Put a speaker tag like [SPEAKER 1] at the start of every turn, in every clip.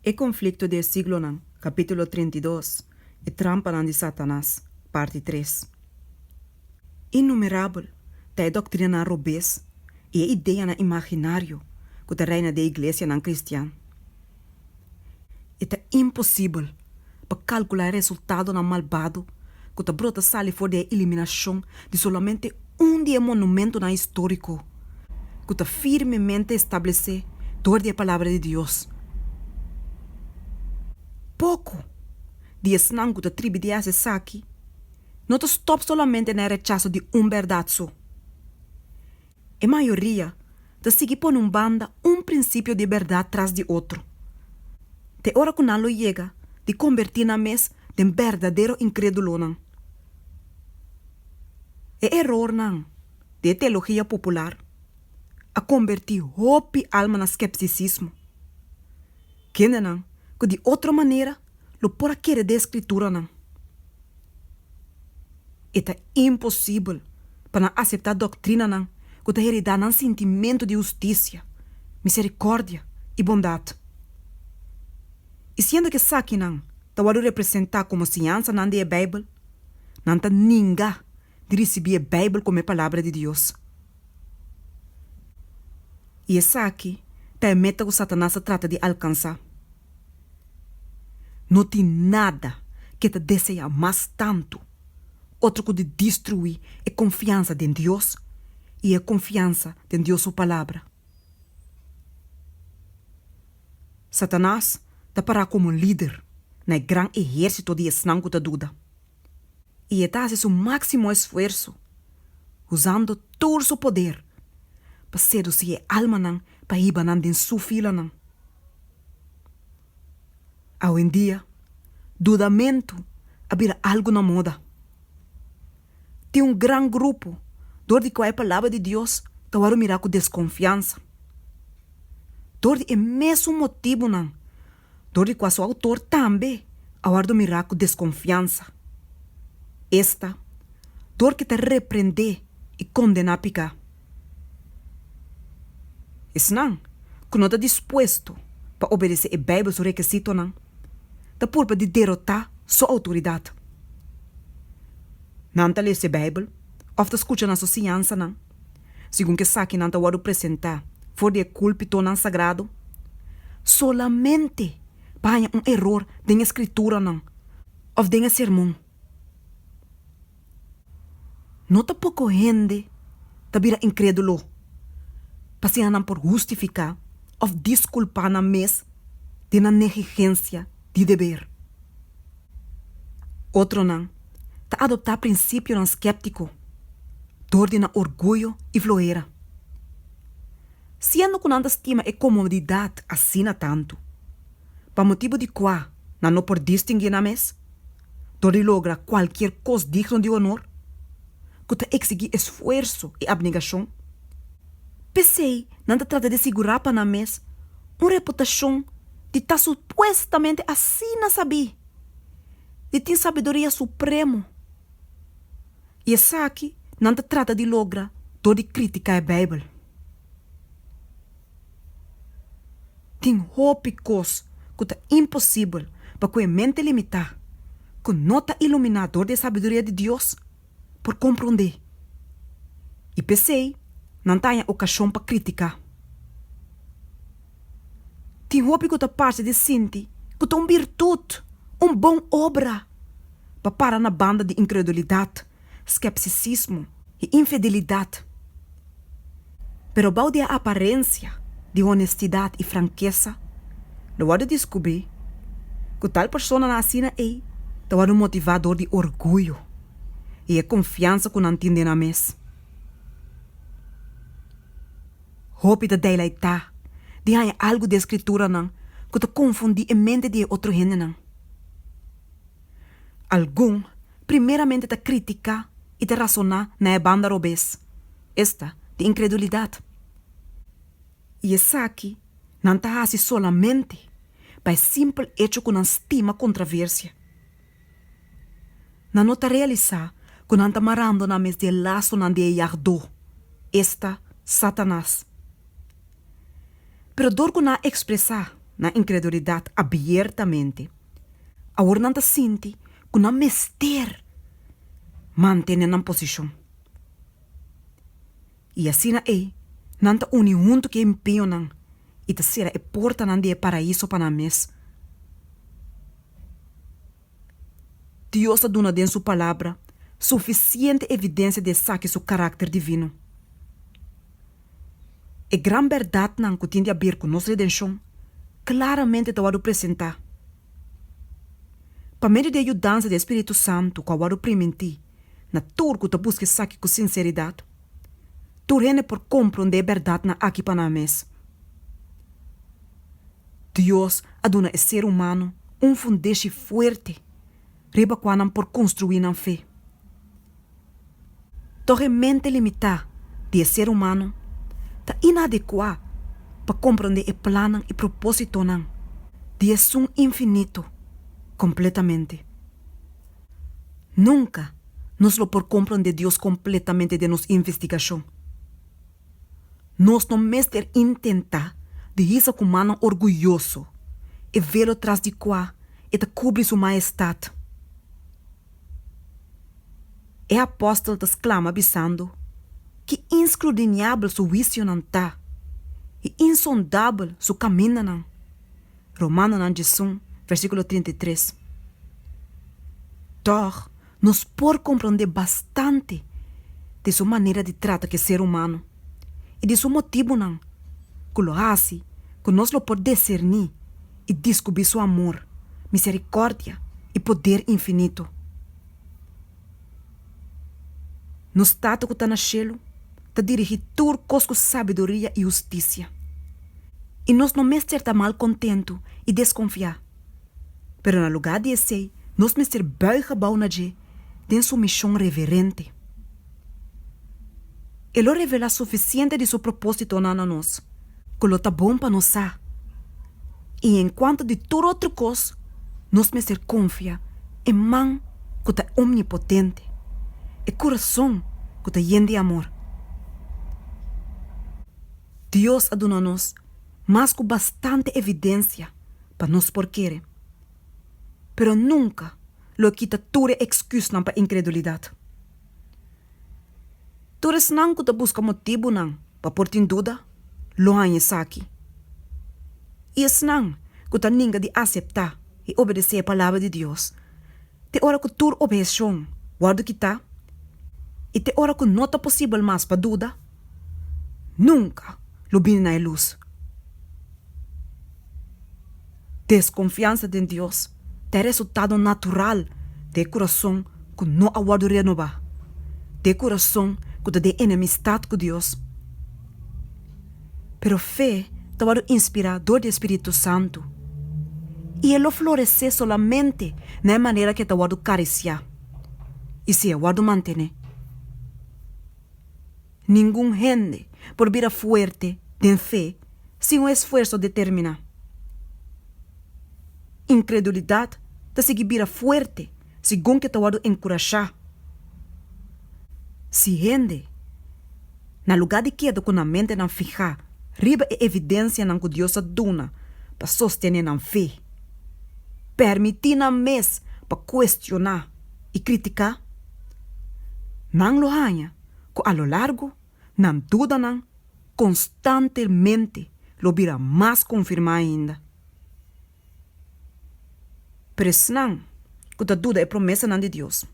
[SPEAKER 1] E Konflikto di e Siglonan, kapítulo 32, E Trampanan di Satanas, parti 3. Innumerabel ta e doktrinanan robes i e ideanan imaginario ku ta reina den e iglesianan kristian. E ta imposibel pa kalkulá e resultadonan malbado ku ta brota sali for di e eliminashon di solamente un di e monumentonan históriko ku ta firmemente establesé dor di e Palabra di Dios. Poko di esnan ku ta tribi di hasi esaki no ta stòp solamente na e rechaso di un bèrdat so. E mayoria ta sigui pone un banda un prinsipio di bèrdat tras di otro, te ora ku nan lo yega di kombertí nan mes den berdadero inkrédulonan. E erornan di e teologia popular a kombertí hopi alma na skepsisismo, kendenan ku di otro manera lo por a kere den e Skrituranan. E ta imposibel pa nan aseptá doktrinanan ku ta heredá nan sintimentu di hustisia, miserikòrdia i bondat. I siendo ku esakinan ta wòrdu representá komo siñansanan di e Beibel, nan ta ninga di risibí e Beibel komo e Palabra di Dios. I esaki ta e meta ku Satanas ta trata di alkansá. No tin nada ku e ta deseá mas tantu otro ku di destruí e konfiansa den Dios i e konfiansa den Dios su Palabra. Satanas ta pará komo lider na e gran ehérsito di esnan ku ta duda. I e ta hasi su máksimo esfuerso, usando tur su poder, pa sedusí e almanan pa hiba nan den su filanan. Awendia, dudamentu a bira algu na moda. Tin un gran grupo dor di kua e Palabra di Dios ta wòrdu mirá ku deskonfiansa. Dor di e mesun motibunan dor di kua su outor tambe a wòrdu mirá ku deskonfiansa, esta, dor ku e ta reprendé i kondená piká. Esnan ku no ta dispuesto pa obedesé e Beibel su rekisitonan ta purba di derotá su outoridat. Nan ta lesa e Beibel òf ta skucha na su siñansanan, segun ku esakinan ta wòrdu presentá for di e kulpitonan sagrado, solamente pa haña un eror den e skrituranan òf den e sermon. No ta poko hende ta bira inkrédulo pa asina nan por hustifiká òf diskulpá nan mes den nan negligensia di deber. Otronan ta adoptá prinsipionan sképtiko dor di nan orguyo i flohera. Siendo ku nan ta stima e komodidat asina tantu, pa motibu di kua nan no por distinguí nan mes dor di logra kualkier kos digno di honor, ku ta eksigí esfuerso i abnegashon. P'esei nan ta trata di sigurá pa nan mes un reputashon di ta supuestamente asina sabí, di tin sabiduria supremo. I esaki nan ta trata di logra dor di kritiká e Beibel. Tin hopi kos ku ta imposibel pa ku e mente limitá, ku no ta iluminá dor di e sabiduria di Dios, por komprondé. I p'esei nan ta haña okashon pa kritiká. Tin hopi ku ta parse di sinti ku ta un birtut, un bon obra, pa para na banda di inkredulidat, skepsisismo i infidelidat. Pero bou di e aparensia di honestidat i frankesa, lo wòrdu diskubrí ku tal personanan asina ei ta wòrdu motivá dor di orguyo i e konfiansa ku nan tin den nan mes. Hopi ta deilaitá di haña algu den Skrituranan ku ta konfundí e mente di e otro hendenan. Algun primeramente ta kritiká i ta rasoná na e banda robes, esta, di inkredulidat. I esaki nan ta hasi solamente pa e simpel echo ku nan stima kontraversia. Nan no ta realisá ku nan ta marando nan mes di e lasonan di e yagdó, esta, Satanas. Pero dor ku nan a ekspresá. nan inkredulidat abiertamente, awor nan ta sinti ku nan mester mantené nan posishon. I asina ei nan ta uni huntu ku e impionan i ta sera e portanan di e paraiso pa nan mes. Dios a duna den su Palabra sufisiente evidensia di esaki su karakter divino. E gran bèrdatnan ku tin di aber ku nos redenshon klaramente ta wòrdu presentá. Pa medio di e yudansa di e spiritu santu ku a wòrdu primintí na tur ku ta buska esaki ku sinseridat, tur hende por komprondé e bèrdatnan aki pa nan mes. Dios a duna e ser humano un fundeshi fuerte riba kua nan por konstruí nan fe. Tòg e mente limitá di e ser humano ta inadekuá pa komprondé e plannan i propósitonan di Esun Infinito kompletamente. Nunka nos lo por komprondé Dios kompletamente den nos investigashon. Nos no mester intentá di hisa ku mannan orguyoso e velo tras di kua e ta kubri su maestat. E apòstel ta sklama bisando, Ki inskrudiniabel su huisionan ta, i insondabel su kamindanan! Romanonan 11, versíkulo 33. Tòg, nos por komprondé bastante di su manera di trata ku e ser humano i di su motibunan ku lo hasi ku nos lo por diserní i diskubrí su amor, miserikòrdia i poder infinito. Nos Tata ku ta na shelu ta dirigí tur kos ku sabiduria i hustisia. I nos no mester ta malkontentu i deskonfiá, pero na lugá di esei nos mester bùig abou na dje den sumishon reverente. E lo revelá sufisiente di su propósitonan na nos ku lo ta bon pa nos sa. I en kuanto di tur otro kos, nos mester konfia e man ku ta omnipotente, e kurason ku ta yen di amor. Dios a duna nos mas ku bastante evidensia pa nos por kere, pero nunka lo e kita tur e eksküsnan pa inkredulidat. Tur esnan ku ta buska motibunan pa por tin duda, lo haña esaki. I esnan ku ta ninga di aseptá i obedesé e Palabra di Dios, te ora ku tur obheshon wòrdu kitá i te ora ku no ta posibel mas pa duda, nunka lo bini na e lus. Deskonfiansa den Dios ta e resultado natural di e kurason ku no a wòrdu renobá, di e kurason ku ta den enemistat ku Dios. Pero fe ta wòrdu inspirá dor di e Spiritu Santu, i e lo floresé solamente na e manera ku e ta wòrdu karisiá i si e wòrdu mantené. Ningun hende por bira fuerte den fe sin un esfuerso determiná. Inkredulidat ta sigui bira fuerte segun ke ta wòrdu enkurashá. Si hende, na lugá di keda ku nan mentenan fihá riba e evidensianan ku Dios a duna pa sostené nan fe, pèrmití nan mes pa kuestioná i kritiká, nan lo haña ku a lo largu nan dudanan konstantemente lo bira mas konfirmá ainda. Pero esnan ku ta duda e promesanan di Dios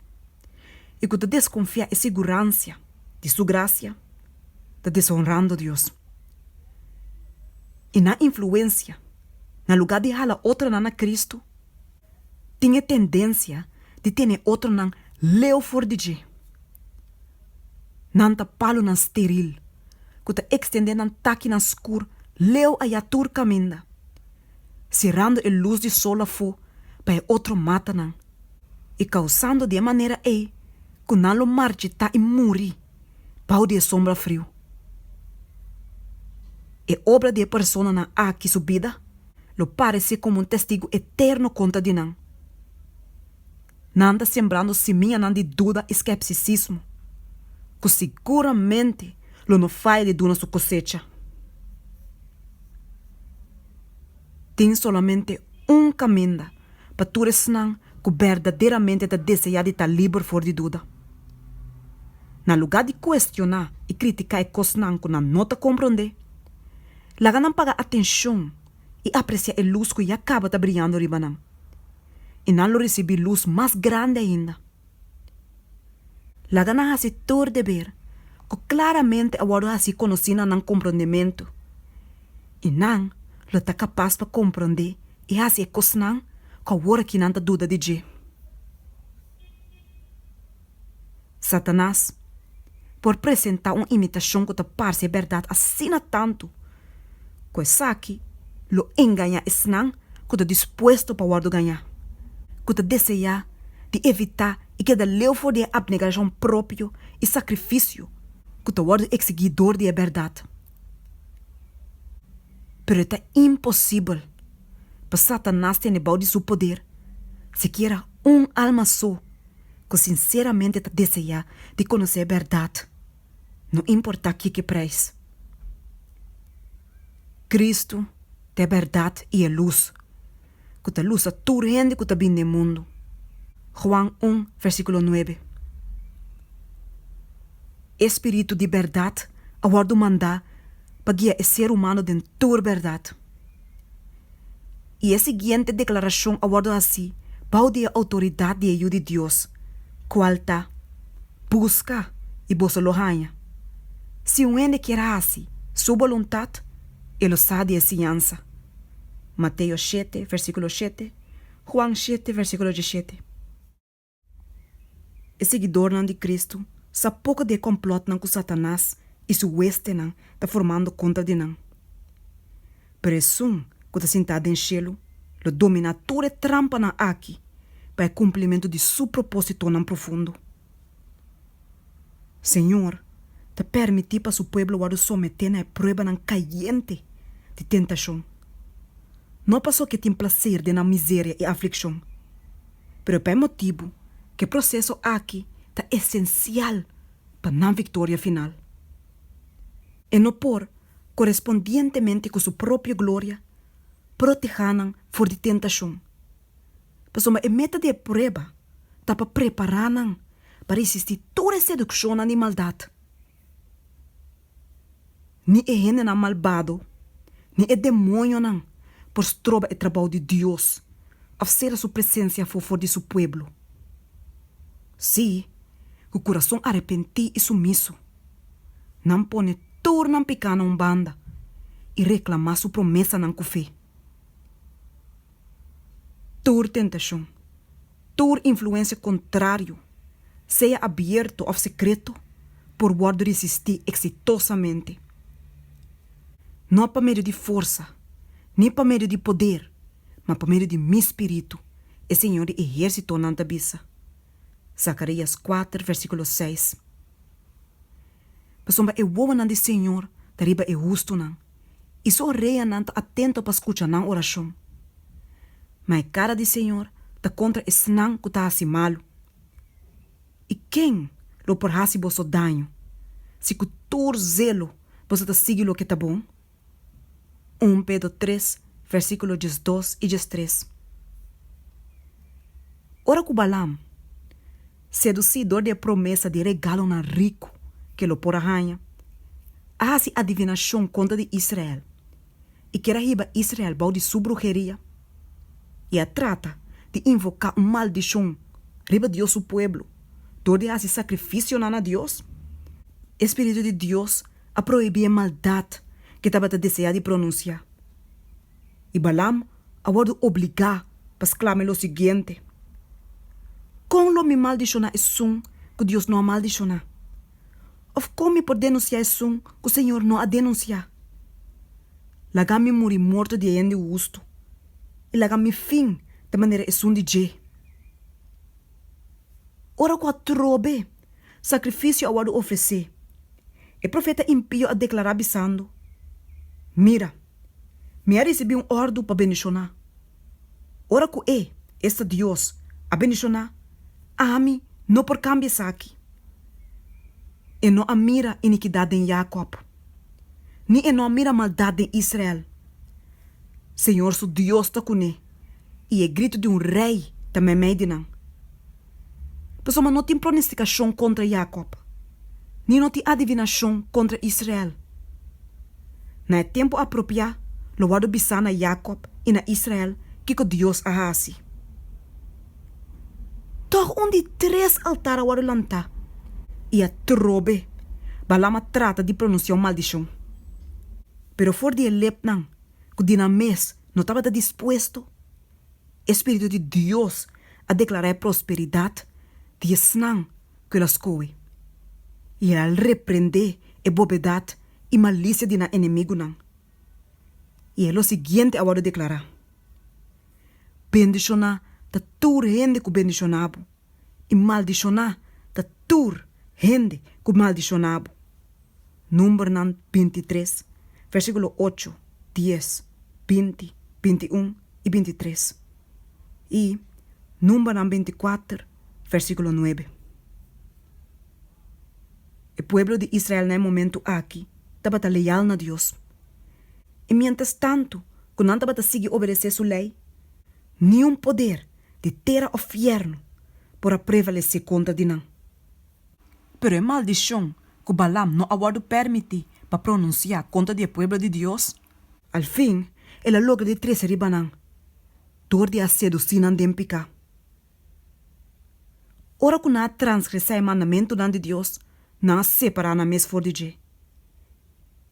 [SPEAKER 1] i ku ta deskonfiá e siguransia di su grasia ta deshonrando Dios. I nan influensia, na lugá di hala otronan na Kristu, tin e tendensia di tene otronan leu for di dje. Nan ta palunan steril ku ta ekstendé nan takinan skur leu ayá tur kaminda, serando e lus di sol afó pa e otro matanan i kausando di e manera ei ku nan lo marchitá i muri bou di e sombra friu. E obra di e personanan aki su bida lo paresé komo un testigu eterno kontra di nan. Nan ta sembrando simianan di duda i skepsisismo, ku siguramente lo no faya di duna su kosecha. Tin solamente un kaminda pa tur esnan ku berdaderamente ta deseá di ta liber for di duda. Na lugá di kuestioná i kritiká e kosnan ku nan no ta komprondé, laga nan paga atenshon i apresiá e lus ku ya kaba ta briando riba nan, i nan lo risibí lus mas grandi ainda. Laga nan hasi tur deber ku klaramente a wòrdu hasí konosí na nan komprondementu, i nan lo ta kapas pa komprondé i hasi e kosnan ku awor aki nan ta duda di dje. Satanas por presentá un imitashon ku ta parse e bèrdat asina tantu ku esaki lo engañá esnan ku ta dispuesto pa wòrdu gañá, ku ta deseá di evitá i keda leu for di e apnegashon propio i sakrifisio ku ta wòrdu eksigí dor di e bèrdat. Pero e ta imposibel pa Satanas tene bou di su poder sikiera un alma so ku sinseramente ta deseá di konosé e bèrdat, no importá kiko e preis. Kristu ta e bèrdat i e lus ku ta lusa tur hende ku ta bini den mundu. Juan un, versíkulo nuebe. E spiritu di bèrdat a wòrdu mandá pa guia e ser humano den tur bèrdat. I e siguiente deklarashon a wòrdu hasí bou di e outoridat di e Yu di Dios, kual ta, Buska, i boso lo haña. Si un hende kier hasi Su boluntat, e lo sa di e siñansa. Mateo shete, versíkulo shete, Juan shete, versíkulo djeshete. E siguidornan di Kristu sa poko di e kòmplòtnan ku Satanas i su huestenan ta formando kontra di nan. Pero esun ku ta sintá den shelu lo dominá tur e trampanan aki pa e kumplimentu di su propósitonan profundo. Señor ta permití pa su pueblo wòrdu someté na e pruebanan kayente di tentashon, no pasobra e tin plaser den nan miseria i aflikshon, pero pa e motibu ku e proseso aki ta esensial pa nan viktoria final. E no por, korespondientemente ku su propio gloria, protehá nan for di tentashon, pasobra e meta di e prueba ta pa prepará nan pa resistí tur e sedukshonnan di maldat. Ni e hendenan malbado ni e demoñonan por stroba e trabou di Dios òf sera su presensia afó for di su pueblo. Sí, ku kurason arepentí i sumiso, nan pone tur nan pikánan un banda i reklamá su promesanan ku fe. Tur tentashon, tur influensia kontrario, sea abierto òf sekreto, por wòrdu resistí eksitosamente. No pa medio di forsa, ni pa medio di poder, ma pa medio di mi spiritu, e Señor di ehérsitonan ta bisa. Zakarías kuater, versíkulo seis. Pasobra e wowonan di Señor ta riba e hustunan, i su oreanan ta atento pa skucha nan orashon. Ma e kara di Señor ta kontra esnan ku ta hasi malu. I ken lo por hasi boso daño, si ku tur zelo boso ta sigui loke ta bon? Un Pedro tres, versíkulo diesdos i diestres. Ora ku Balaam, sedusí dor di e promesa di e regalonan riku ku e lo por a haña, a hasi adivinashon kontra di Israel i kier a hiba Israel bou di su bruheria i a trata di invoká un maldishon riba Dios su pueblo dor di hasi sakrifisionan na Dios, e spiritu di Dios a prohibí e maldat ku e tabata deseá di pronunsiá. I Balaam a wòrdu obligá pa sklama lo siguiente, Kon lo mi maldishoná esun ku Dios no a maldishoná? Òf kon mi por denunsiá esun ku Señor no a denunsiá? Laga mi muri morto di e hende hustu, i laga mi fin ta manera esun di dje. Ora ku atrobe sakrifisio a wòrdu ofresé, e profeta impio a deklará bisando, Mira! Mi a risibí un òrdu pa bendishoná. Ora ku E, esta Dios, a bendishoná, ami no por kambia esaki. E no a mira inikidat den Yakòb, ni E no a mira maldat den Israel. Señor su Dios ta kuné, i e gritu di un rei ta meimei di nan. Pasobra no tin pronostikashon kontra Jakòb, ni no tin adivinashon kontra Israel. Na e tempu apropiá lo wòrdu bisá na Jakòb i na Israel kiko Dios a hasi. Tòg un di tres altar a wòrdu lantá, i atrobe Balaam a trata di pronunsiá un maldishon. Pero for di e lepnan ku di nan mes no tabata dispuesto, e spiritu di Dios a deklará e prosperidat di esnan ku el a skohe, i el a reprendé e bobedat i malisia di nan enemigunan. I e lo siguiente a wòrdu deklará, Bendishoná ta tur hende ku bendishoná bo, i maldishoná ta tur hende ku maldishoná bo. Numbernan 23, versíkulo 8, 10, 20, 21 i 23, i Numbernan 24, versíkulo 9. E pueblo di Israel na e momentu aki tabata leal na Dios. I miéntras tantu ku nan tabata sigui obedesé su lei, niun poder di tera òf fièrnu por a prevalesé kontra di nan. Pero e maldishon ku Balaam no a wòrdu pèrmití pa pronunsiá kontra di e pueblo di Dios, al fin el a logra di trese riba nan dor di a sedusí nan den piká. Ora ku nan a transgresá e mandamentunan di Dios, nan a separá nan mes for di dje,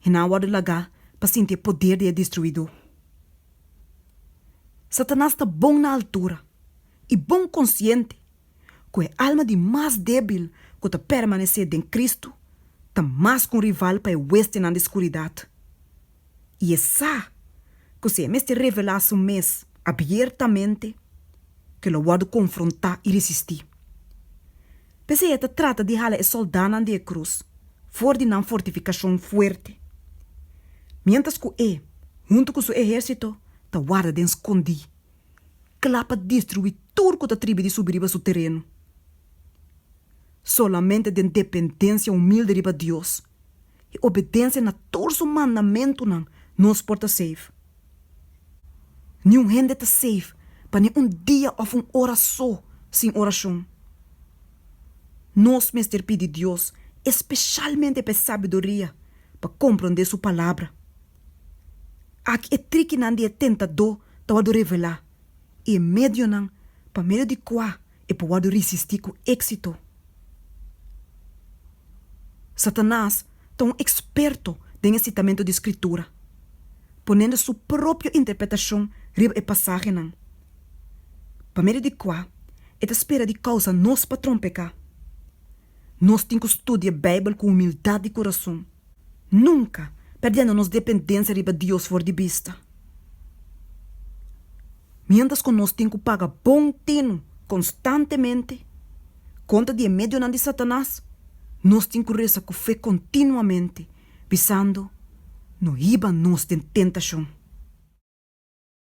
[SPEAKER 1] i nan a wòrdu lagá pa sinti e poder di e Destruidó. Satanas ta bon na altura i bon konsiente ku e alma di mas débil ku ta permanesé den Kristu ta mas ku un rival pa e huestenan di skuridat. I e sa ku si e mester revelá su mes abiertamente, ku e lo wòrdu konfrontá i resistí. P'esei e ta trata di hala e sòldánan di e krus for di nan fortifikashon fuerte, miéntras ku e, huntu ku su ehérsito, ta warda den skondí, kla pa destruí tur ku ta tribi di subi riba su tereno. Solamente den dependensia humilde riba Dios i obedensia na tur su mandamentunan nos por ta safe. Niun hende ta safe pa ni un dia òf un ora so sin orashon. Nos mester pidi Dios espeshalmente pa e sabiduria pa komprondé su Palabra. Aki e trikinan di e tentadó ta wòrdu revelá i e medionan pa medio di kua e por wòrdu risistí ku éksito. Satanas ta un eksperto den e sitamentu di Skritura, ponendo su propio interpretashon riba e pasahenan, pa medio di kua e ta spera di kousa nos pa trompeká. Nos tin ku studia Beibel ku humildat di kurason, nunka pèrdiendo nos dependensia riba Dios for di bista. Miéntras ku nos tin ku paga bon tinu konstantemente kontra di e medionan di Satanas, nos tin ku resa ku fe kontinuamente, bisando, No hiba nos den tentashon.